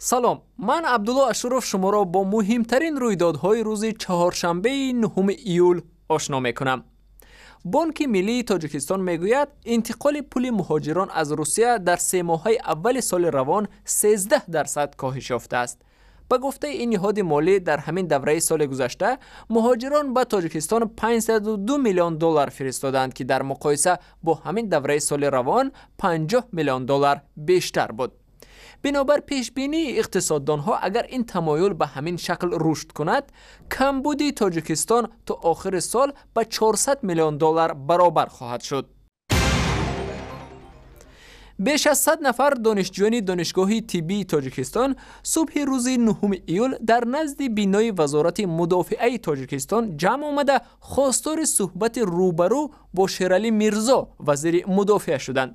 Салом, ман Абдулло Ашуров шуморо бо муҳимтарин рӯйдодҳои рӯзи чаҳоршанбеи 9 июл ошно мекунам. Бонки миллии Тоҷикистон мегӯяд, интиқоли пули муҳоҷирон аз Русия дар 3 моҳаи аввали соли равон 13% коҳиш ёфтааст. Ба гуфтаи ин ниҳоди молӣ, дар ҳамин давраи соли гузашта муҳоҷирон ба Тоҷикистон 502 миллион доллар фиристоданд, ки дар муқоиса бо ҳамин давраи соли равон 50 миллион доллар бештар буд. Бинобар пешбинии иқтисоддонҳо, агар ин тамоюл ба ҳамин шакл рушд кунад, камбуди Тоҷикистон то охири сол ба 400 миллион доллар баробар хоҳад шуд. Беш аз 100 нафар донишҷӯёни Донишгоҳи тиббии Тоҷикистон субҳи рӯзи 9 июл дар назди бинои Вазорати мудофиаи Тоҷикистон ҷамъ омада, хостори суҳбати рӯбарӯ бо Шералӣ Мирзо, вазири мудофиа, шуданд.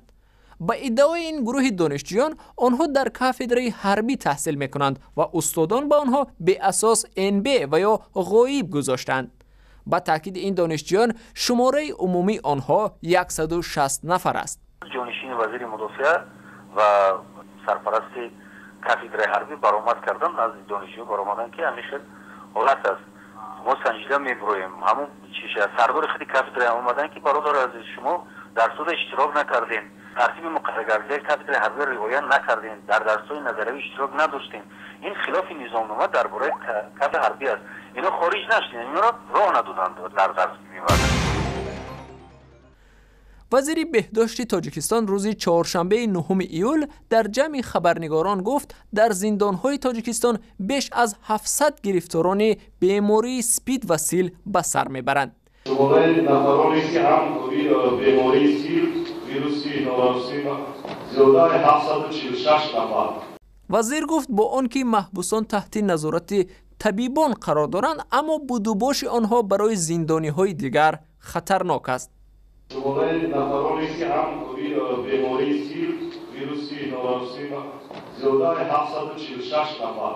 Ба иддаои ин гурӯҳи донишҷӯён, онҳо дар кафедраи ҳарбӣ таҳсил мекунанд ва устодон ба онҳо беасос НБ ва ё ғоиб гузоштанд. Ба таъкиди ин донишҷӯён, шумораи умумии онҳо 160 нафар аст. Ҷонишини вазири мудофиа ва сарпарасти кафедраи ҳарбӣ баромад карданд, назди донишҷӯ баромаданд, ки ҳамин хел ҳолат аст, мо санҷида мебироем. Ҳамун чиша сардори худи кафедра омаданд, ки бародари азиз, шумо дар суда иштирок накардем, тартиби муқарраргардидаи кафедраи ҳарбиро риоя накардем, дар дарсҳои назариявӣ иштирок надоштем. Ин хилофи низомнома дар бораи кафедраи ҳарбӣ аст. Ино хориҷ нашудем, инро роҳ надоданд дар дарс. Вазири беҳдошти Тоҷикистон рӯзи чоршанбеи 9 июл дар ҷамъи хабарнигорон гуфт, дар зиндонҳои Тоҷикистон беш аз 700 гирифторони бемории спид ва сил ба сар мебаранд. Шумораи нафароне, ки ҳам бемории сил, вируси норасӣ, зиёдаи 746 нафар. Вазир гуфт, бо он ки маҳбусон таҳти назорати табибон қарор доранд, аммо будубоши онҳо барои зиндониҳои дигар хатарнок аст. Шумораи нафароне, ки ҳам бемории сил, вируси норасӣ, зиёдаи 746 нафар.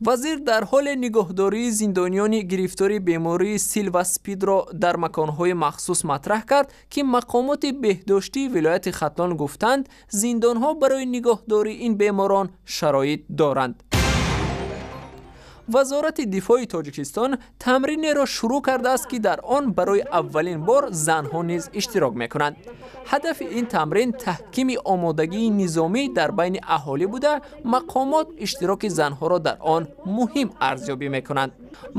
Вазир дар ҳоле нигоҳдории зиндониёни гирифтори бемории сил ва спидро дар маконҳои махсус матраҳ кард, ки мақомоти беҳдоштии вилояти Хатлон гуфтанд, зиндонҳо барои нигоҳдории ин беморон шароит доранд. Вазорати дифои Тоҷикистон тамринеро шурӯъ кардааст, ки дар он барои аввалин бор занҳо низ иштирок мекунанд. Ҳадафи ин тамрин таҳкими омодагии низомӣ дар байни аҳолӣ буда, мақомот иштироки занҳоро дар он муҳим арзёбӣ мекунанд.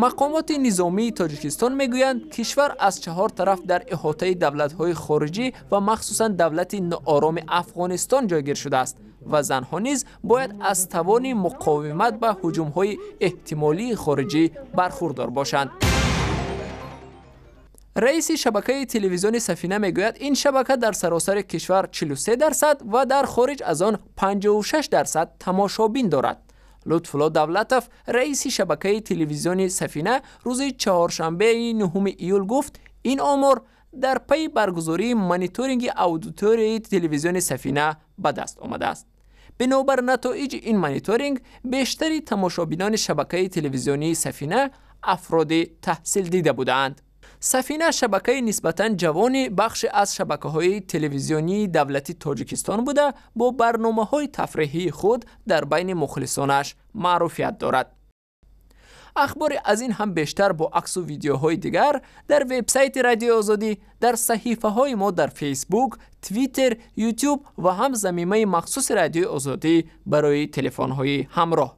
Мақомоти низомии Тоҷикистон мегӯянд, кишвар аз чаҳор тараф дар иҳотаи давлатҳои хориҷӣ ва махсусан давлати ноороми Афғонистон ҷойгир шудааст ва занҳо низ бояд аз тавони муқовимат ба ҳуҷумҳои эҳтимолии хориҷӣ бархурдор бошанд. Раиси шабакаи телевизиони Сафина мегӯяд, ин шабака дар саросари кишвар 43% ва дар хориҷ аз он 56% тамошобин дорад. Лутфулло Давлатов, раиси шабакаи телевизиони Сафина, рӯзи чаҳоршанбеи 9 июл гуфт, ин омор дар пайи баргузории мониторинги аудиторияи телевизиони Сафина ба даст омадааст. Бинобар натоиҷи ин мониторинг, бештари тамошобинони шабакаи телевизионии Сафина афроди таҳсилдида будаанд. Сафина шабакаи нисбатан ҷавони бахше аз шабакаҳои телевизионии давлати Тоҷикистон буда, бо барномаҳои тафриҳии худ дар байни мухлисонаш маъруфият дорад. Ахбори аз ин ҳам бештар бо аксу видеоҳои дигар дар вебсайти Радиои Озодӣ, дар саҳифаҳои мо дар Фейсбук, Твиттер, Ютуб ва ҳам замимаи махсуси Радиои Озодӣ барои телефонҳои ҳамроҳ.